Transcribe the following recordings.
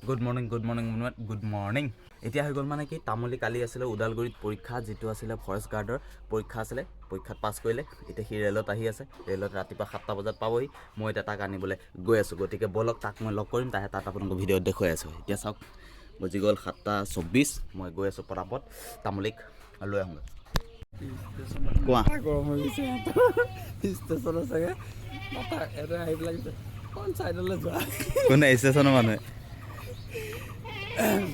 Good morning, good morning, good morning. এতিয়া হৈ গ'ল মানে কি, তামুলী কালি আছিলে ওদালগুৰিত পৰীক্ষা, যিটো আছিলে ফৰেষ্ট গাৰ্ডৰ পৰীক্ষা আছিলে। পৰীক্ষাত পাছ কৰিলে। এতিয়া সি ৰেলত আহি আছে। ৰেলত ৰাতিপুৱা 7টা বজাত পাবহি। মই এতিয়া তাক আনিবলৈ গৈ আছোঁ। গতিকে ব'লক, তাক মই লগ কৰিম, তাহে তাত আপোনালোকক ভিডিঅ'ত দেখুৱাই আছোঁ। এতিয়া চাওক, বাজি গ'ল 7:24। মই গৈ আছোঁ পটাপট, তামুলীক লৈ আহোঁগৈ। কোৱা। গৰম হৈ গৈছে। ষ্টেচনত চাগে মাথা এটা আহি পেলাই কৈছে, কোন চাইডলৈ যোৱা। কোনে? ষ্টেচনৰ মানুহে?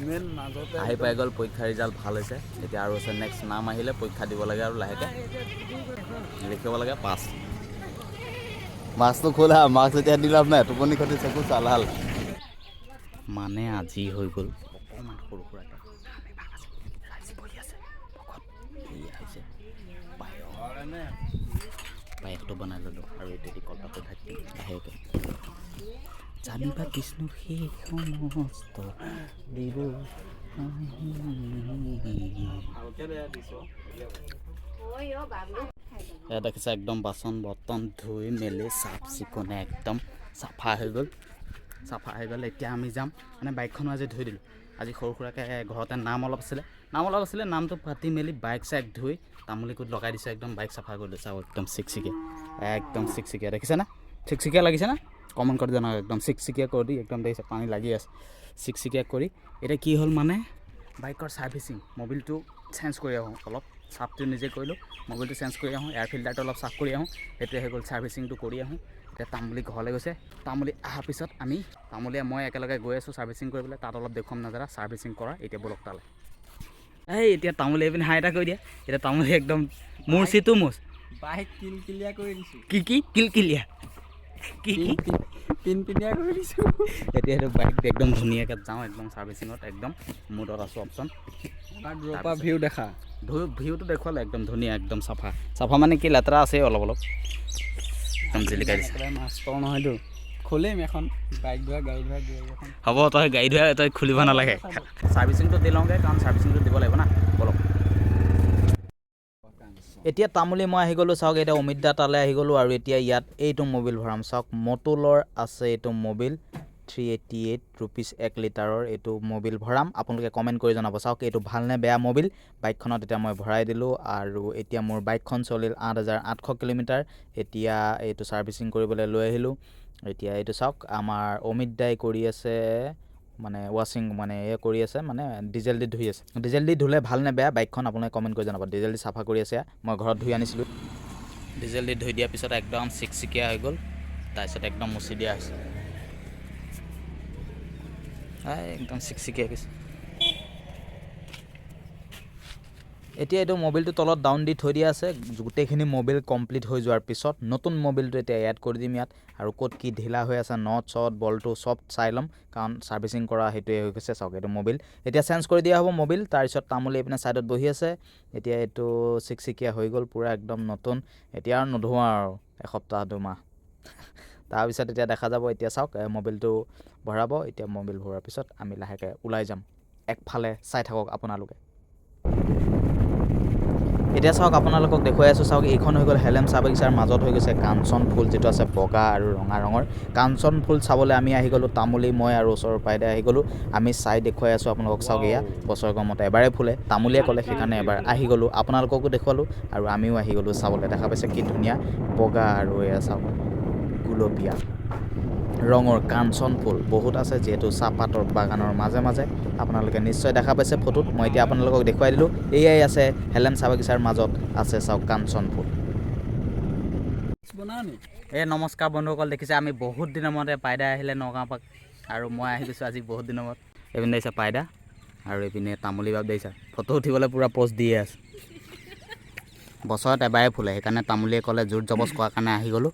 মেইন মাজতে। আহি পাই গ'ল। পৰীক্ষাৰ ৰিজাল্ট ভাল হৈছে। এতিয়া আৰু আছে, নেক্সট নাম আহিলে পৰীক্ষা দিব লাগে আৰু লাহেকৈ লিখিব লাগে। পাছ। মাস্কটো খোলা। মাস্ক এতিয়া দি লাভ নাই, টোপনি খতি, চকু চালাল। মানে আজি হৈ গ'ল অকণমান সৰু সুৰাকৈ নাম এভাগ আছে। ৰাইজ বহি আছে, ভকত। এয়া হৈছে পায়স। পায়সটো বনাই ল'লোঁ আৰু এইটো দি কলপাতটো ঢাকি লাহেকৈ। জানিবা কৃষ্ণ সেই সমস্ত দিব। ভালকে বেয়া দিছ। এয়া দেখিছে, একদম বাচন বৰ্তন ধুই মেলি চাফ চিকুণে একদম চাফা হৈ গ'ল, চাফা হৈ গ'ল। এতিয়া আমি যাম, মানে বাইকখনো আজি ধুই দিলোঁ। আজি সৰু সুৰাকৈ ঘৰতে নাম অলপ আছিলে, নাম অলপ আছিলে। নামটো পাতি মেলি বাইক চাইক ধুই তামুলী কোট লগাই দিছোঁ। একদম বাইক চাফা কৰিলোঁ। চাওক, একদম চিকচিকীয়া, একদম চিকচিকীয়া। দেখিছেনে? চিকচিকীয়া লাগিছে না? কমেণ্ট কৰি জনাওক। একদম চিকচিকীয়া কৰি দি একদম দেখিছে, পানী লাগি আছে। চিকচিকীয়া কৰি এতিয়া কি হ'ল, মানে বাইকৰ ছাৰ্ভিচিং, মবিলটো চেঞ্জ কৰি আহোঁ অলপ। চাফটো নিজে কৰিলোঁ, মবিলটো চেঞ্জ কৰি আহোঁ, এয়াৰ ফিল্টাৰটো অলপ চাফ কৰি আহোঁ। সেইটোৱে হৈ গ'ল, ছাৰ্ভিচিংটো কৰি আহোঁ। এতিয়া তামুলী ঘৰলৈ গৈছে। তামুলী অহাৰ পিছত আমি তামুলীয়ে মই একেলগে গৈ আছোঁ ছাৰ্ভিচিং কৰিবলৈ। তাত অলপ দেখুৱাম নাজাৰা ছাৰ্ভিচিং কৰা। এতিয়া ব'লক তালৈ। এই এতিয়া তামুলী এইপিনে হাই এটা কৰি দিয়া। এতিয়া তামুলী একদম মোৰ চিটো মোচ। বাইক কিলকিলিয়া কৰি দিছোঁ। কি কি কিলকিলিয়া কি কি? পিনপিনীয়া কৰি দিছোঁ। এতিয়া সেইটো বাইক একদম ধুনীয়াকৈ যাওঁ, একদম ছাৰ্ভিচিঙত একদম মুডত আছোঁ অপশ্যন। আমাৰ দূৰৰ পৰা ভিউ দেখা। ভিউটো দেখুৱালে, একদম ধুনীয়া, একদম চাফা। চাফা মানে কি, লেতেৰা আছে অলপ অলপ, একদম জিলিকাই দিছে। একেবাৰে মাষ্টৰ নহয়তো, খুলিম এখন বাইক ধোৱা, গাড়ী ধোৱা দুই এখন। হ'ব, তই গাড়ী ধোৱা তই খুলিব নালাগে। ছাৰ্ভিচিংটো দি লওঁগৈ, কাৰণ ছাৰ্ভিচিংটো দিব লাগিব না। ব'লক। এতিয়া তামুলী মই আহি গ'লোঁ। চাওক, এতিয়া অমিত দা তালৈ আহি গ'লোঁ আৰু এতিয়া ইয়াত এইটো মবিল ভৰাম। চাওক, মটুলৰ আছে এইটো মবিল, 388 ৰুপিজ 1 লিটাৰৰ। এইটো মবিল ভৰাম। আপোনালোকে কমেণ্ট কৰি জনাব, চাওক এইটো ভালনে বেয়া মবিল। বাইকখনত এতিয়া মই ভৰাই দিলোঁ আৰু এতিয়া মোৰ বাইকখন চলিল 8800 কিলোমিটাৰ। এতিয়া এইটো ছাৰ্ভিচিং কৰিবলৈ লৈ আহিলোঁ। এতিয়া এইটো চাওক, আমাৰ অমিত দাই কৰি আছে, মানে ৱাশ্বিং, মানে এই কৰি আছে, মানে ডিজেল দি ধুই আছে। ডিজেল দি ধুলে ভাল নে বেয়া বাইকখন, আপোনালোকে কমেণ্ট কৰি জনাব। ডিজেল দি চাফা কৰি আছে, মই ঘৰত ধুই আনিছিলোঁ। ডিজেল দি ধুই দিয়াৰ পিছত একদম চিকচিকীয়া হৈ গ'ল। তাৰপিছত একদম মুচি দিয়া হৈছে। এই একদম চিকচিকীয়া গৈছে। এতিয়া এইটো মবিলটো তলত ডাউন দি থৈ দিয়া আছে। গোটেইখিনি মবিল কমপ্লিট হৈ যোৱাৰ পিছত নতুন মবিলটো এতিয়া এড কৰি দিম ইয়াত। আৰু ক'ত কি ঢিলা হৈ আছে, not চট বলটো চব চাই ল'ম, কাৰণ ছাৰ্ভিচিং কৰা সেইটোৱে হৈ গৈছে। চাওক, এইটো মবিল এতিয়া চেঞ্জ কৰি দিয়া হ'ব মবিল। তাৰপিছত তামুলী এইপিনে ছাইডত বহি আছে। এতিয়া এইটো চিকচিকীয়া হৈ গ'ল পূৰা, একদম নতুন। এতিয়া আৰু নুধোওঁ আৰু এসপ্তাহ 2 মাহ, তাৰপিছত এতিয়া দেখা যাব। এতিয়া চাওক, মবিলটো ভৰাব। এতিয়া মবিল ভৰোৱাৰ পিছত আমি লাহেকৈ ওলাই যাম। একফালে চাই থাকক আপোনালোকে। এতিয়া চাওক, আপোনালোকক দেখুৱাই আছোঁ। চাওক, এইখন হৈ গ'ল হেলেম চাহ বাগিচাৰ মাজত হৈ গৈছে কাঞ্চন ফুল, যিটো আছে বগা আৰু ৰঙা ৰঙৰ কাঞ্চন ফুল। চাবলৈ আমি আহি গ'লোঁ। তামুলী, মই আৰু ওচৰৰ পাইদে আহি গ'লোঁ। আমি চাই দেখুৱাই আছোঁ আপোনালোকক। চাওক, এয়া বছৰেকৰ মতে এবাৰে ফুলে, তামুলীয়ে ক'লে, সেইকাৰণে এবাৰ আহি গ'লোঁ। আপোনালোককো দেখুৱালোঁ আৰু আমিও আহি গ'লোঁ চাবলৈ। দেখা পাইছে, কি ধুনীয়া বগা আৰু এয়া চাওক গুলপীয়া ৰঙৰ কাঞ্চন ফুল বহুত আছে, যিহেতু চাহপাতৰ বাগানৰ মাজে মাজে। আপোনালোকে নিশ্চয় দেখা পাইছে ফটোত। মই এতিয়া আপোনালোকক দেখুৱাই দিলোঁ। এয়াই আছে, হেলেম চাহ বাগিচাৰ মাজত আছে। চাওক, কাঞ্চন ফুল। বনাও নি? এই নমস্কাৰ বন্ধুসকল। দেখিছে, আমি বহুত দিনৰ মূৰতে পাইদা আহিলে নগাঁও পৰা আৰু মই আহি গৈছোঁ আজি বহুত দিনৰ মূৰত। এইপিনে দেখিছে পাইদা আৰু এইপিনে তামুলী বাপ। দেখিছে, ফটো উঠিবলৈ পূৰা প'জ দিয়ে আছে। বছৰত এবাৰে ফুলে, সেইকাৰণে তামুলীয়ে ক'লে, জোৰ জবজ কৰাৰ কাৰণে আহি গ'লোঁ।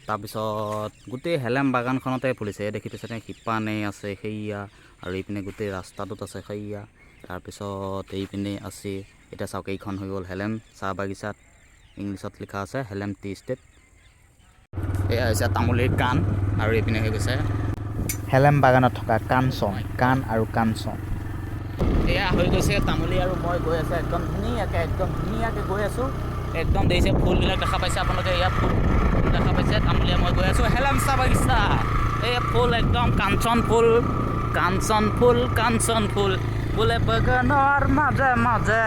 তাৰপিছত গোটেই হেলেম বাগানখনতে ফুলিছে। এই দেখি পাইছে, সিপানে আছে সেইয়া আৰু এইপিনে গোটেই ৰাস্তাটোত আছে সেইয়া। তাৰপিছত এইপিনে আছে। এতিয়া চাওক, এইখন হৈ গ'ল হেলেম চাহ বাগিচাত, ইংলিছত লিখা আছে হেলেম টি ষ্টেট। এয়া হৈছে তামুলীৰ কাণ আৰু এইপিনে হৈ গৈছে হেলেম বাগানত থকা কাঞ্চন, কাণ আৰু কাঞ্চন। এয়া হৈ গৈছে তামুলী আৰু মই গৈ আছোঁ একদম ধুনীয়াকৈ, একদম ধুনীয়াকৈ গৈ আছোঁ। একদম দেখিছে, ফুলবিলাক দেখা পাইছে আপোনালোকে। এয়া ফুল দেখা পাইছে। তামুলীয়ে মই গৈ আছোঁ হেলেম চাহ বাগিচা। এই ফুল একদম কাঞ্চন ফুল, কাঞ্চন ফুল, কাঞ্চন ফুল বোলে বাগানৰ মাজে মাজে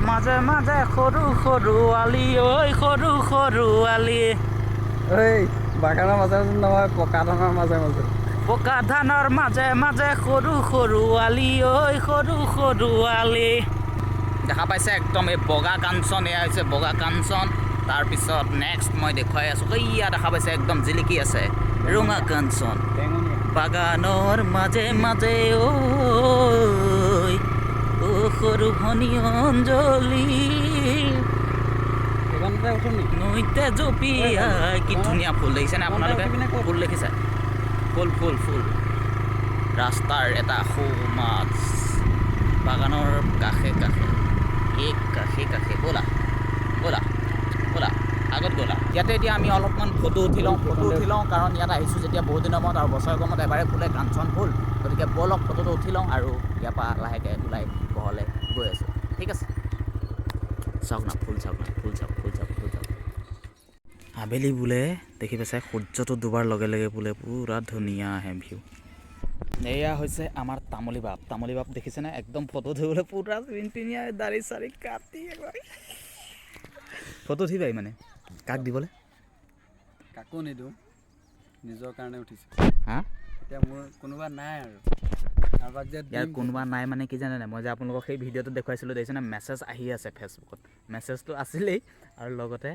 মাজে মাজে সৰু সৰু আলি ঐ, সৰু সৰু আলি। ঐ, বাগানৰ মাজে মাজে নহয়, পকা ধানৰ মাজে মাজে। পকা ধানৰ মাজে মাজে সৰু সৰু আলি ঐ, সৰু সৰু আলি। দেখা পাইছে একদম এই বগা কাঞ্চন, এয়া হৈছে বগা কাঞ্চন। তাৰপিছত নেক্সট মই দেখুৱাই আছোঁ, এইয়া দেখা পাইছে একদম জিলিকি আছে ৰঙা কাঞ্চন। বেঙুনীয়া। বাগানৰ মাজে মাজে ঐ, অ সৰু ভনী অঞ্জলি। এইখনতে উঠোঁ নেকি? নৈতে জঁপিয়াই। কি ধুনীয়া ফুল দেখিছেনে আপোনালোকে? ফুল দেখিছে? ফুল ফুল ফুল। ৰাস্তাৰ এটা সোঁমাজ বাগানৰ কাষে কাষে, এই কাষে কাষে। ব'লা ব'লা ব'লা, আগত গ'লা। ইয়াতে এতিয়া আমি অলপমান ফটো উঠি লওঁ, ফটো উঠি লওঁ, কাৰণ ইয়াত আহিছোঁ যেতিয়া বহুত দিনৰ মূৰত আৰু বছৰেকৰ মূৰত এবাৰে ফুলে কাঞ্চন ফুল। গতিকে ব'লক, ফটোটো উঠি লওঁ আৰু ইয়াৰ পৰা লাহেকৈ ওলাই ঘৰলৈ গৈ আছোঁ। ঠিক আছে, চাওক না ফুল, চাওক না ফুল, চাওক ফুল, চাওক ফুল, চাওক। আবেলি বোলে দেখি পাইছে সূৰ্যটো ডুবাৰ লগে লগে বোলে পূৰা ধুনীয়া আহে ভিউ। এয়া হৈছে আমাৰ তামুলী বাপ। তামুলী বাপ দেখিছেনে? একদম ফটো উঠিবলৈ পূৰা পিনপিনীয়া, দাড়ি চাড়ি কাটি একেবাৰে ফটো উঠিবাই মানে কাক দিবলৈ? কাকো নিদিওঁ, নিজৰ কাৰণে উঠিছোঁ। হা। এতিয়া মোৰ কোনোবা নাই আৰু কাৰোবাক যে ইয়াৰ দিম। কোনোবা নাই মানে কি জানে নাই, মই যে আপোনালোকক সেই ভিডিঅ'টোত দেখুৱাইছিলোঁ, দেখিছেনে? মেছেজ আহি আছে ফেচবুকত, মেছেজটো আছিলেই আৰু লগতে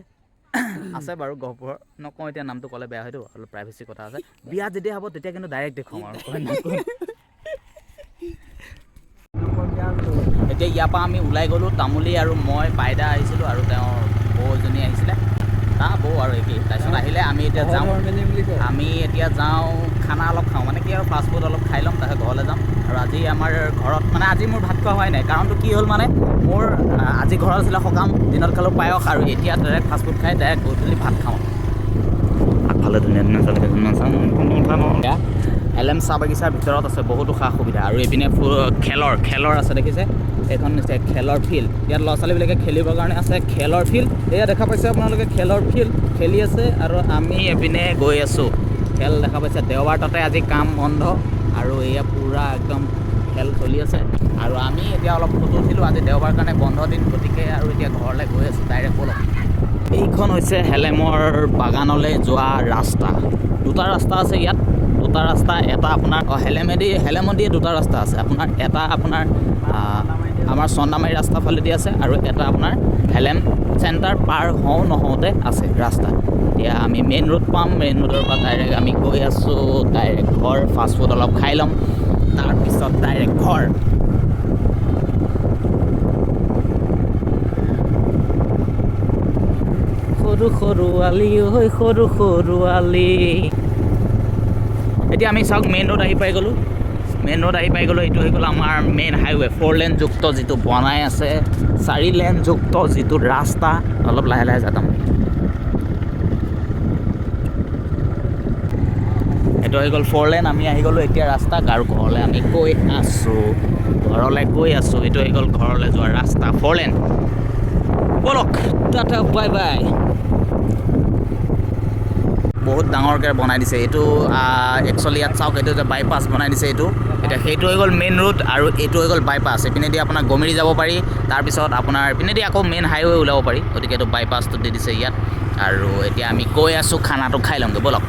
আছে বাৰু গহপুৰৰ, নকওঁ এতিয়া নামটো, ক'লে বেয়া হয়তো, অলপ প্ৰাইভেচি কথা আছে। বিয়া যেতিয়া হ'ব তেতিয়া কিন্তু ডাইৰেক্ট দেখুৱাম আৰু কয় নকয়। এতিয়া ইয়াৰ পৰা আমি ওলাই গ'লোঁ। তামুলী আৰু মই, পাইদা আহিছিলোঁ আৰু তেওঁৰ বৌ এজনী আহিছিলে, তাৰ বৌ আৰু একেই। তাৰপিছত আহিলে আমি এতিয়া যাওঁ। সহধৰ্মিনী বুলি কয়। আমি এতিয়া যাওঁ, খানা অলপ খাওঁ, মানে কি আৰু ফাষ্ট ফুড অলপ খাই ল'ম, তাৰপিছত ঘৰলৈ যাম। আৰু আজি আমাৰ ঘৰত মানে আজি মোৰ ভাত খোৱা হোৱাই নাই। কাৰণটো কি হ'ল মানে মোৰ আজি ঘৰত আছিলে সকাম, দিনত খালোঁ পায়স আৰু এতিয়া ডাইৰেক্ট ফাষ্ট ফুড খাই ডাইৰেক্ট গধূলি ভাত খাওঁ। আগফালে ধুনীয়া ধুনীয়া ছোৱালী কেইজনীমান আছে। এল এম চাহ বাগিচাৰ ভিতৰত আছে বহুতো সা সুবিধা আৰু এইপিনে খেলৰ খেলৰ আছে, দেখিছে? এইখন হৈছে খেলৰ ফিল্ড। ইয়াত ল'ৰা ছোৱালীবিলাকে খেলিবৰ কাৰণে আছে খেলৰ ফিল্ড। এয়া দেখা পাইছে আপোনালোকে, খেলৰ ফিল্ড, খেলি আছে আৰু আমি এইপিনে গৈ আছোঁ। খেল দেখা পাইছে, দেওবাৰ তাতে আজি কাম বন্ধ আৰু এয়া পূৰা একদম খেল চলি আছে। আৰু আমি এতিয়া অলপ ফটো উঠিলোঁ, আজি দেওবাৰ কাৰণে বন্ধ দিন, গতিকে আৰু এতিয়া ঘৰলৈ গৈ আছোঁ ডাইৰেক্ট। ব'লক। এইখন হৈছে হেলেমৰ বাগানলৈ যোৱা ৰাস্তা। দুটা ৰাস্তা আছে ইয়াত, দুটা ৰাস্তা। এটা আপোনাৰ হেলেমেদি, হেলেমদিয়ে দুটা ৰাস্তা আছে আপোনাৰ। এটা আপোনাৰ আমাৰ চন্দামাৰী ৰাস্তা ফালেদি আছে আৰু এটা আপোনাৰ হেলেম চেণ্টাৰ পাৰ হওঁ নহওঁতে আছে ৰাস্তা। এতিয়া আমি মেইন ৰোড পাম, মেইন ৰোডৰ পৰা ডাইৰেক্ট আমি গৈ আছোঁ ডাইৰেক্ট ঘৰ। ফাষ্ট ফুড অলপ খাই ল'ম, তাৰপিছত ডাইৰেক্ট ঘৰ। সৰু সৰু আলি ঐ, সৰু সৰু আলি। এতিয়া আমি চাওক মেইন ৰোড আহি পাই গ'লোঁ, মেইন ৰোড আহি পাই গ'লোঁ। এইটো হৈ গ'ল আমাৰ মেইন হাইৱে, ফ'ৰ লেনযুক্ত যিটো বনাই আছে, 4 লেনযুক্ত যিটো ৰাস্তা। অলপ লাহে লাহে যাম। এইটো হৈ গ'ল ফ'ৰ লেন। আমি আহি গ'লোঁ এতিয়া ৰাস্তা আৰু ঘৰলৈ আমি গৈ আছোঁ, ঘৰলৈ গৈ আছোঁ। এইটো হৈ গ'ল ঘৰলৈ যোৱা ৰাস্তা, ফ'ৰ লেন। ব'লক, টাটা, বাই বাই। বহুত ডাঙৰকৈ বনাই দিছে এইটো। একচুৱেলি ইয়াত চাওক, এইটো যে বাইপাছ বনাই দিছে এইটো। এতিয়া সেইটো হৈ গ'ল মেইন ৰোড আৰু এইটো হৈ গ'ল বাইপাছ। এইপিনেদি আপোনাৰ গমিৰি যাব পাৰি, তাৰপিছত আপোনাৰ এইপিনেদি আকৌ মেইন হাইৱে ওলাব পাৰি। গতিকে এইটো বাইপাছটো দি দিছে ইয়াত। আৰু এতিয়া আমি গৈ আছোঁ, খানাটো খাই ল'মগৈ, ব'লক।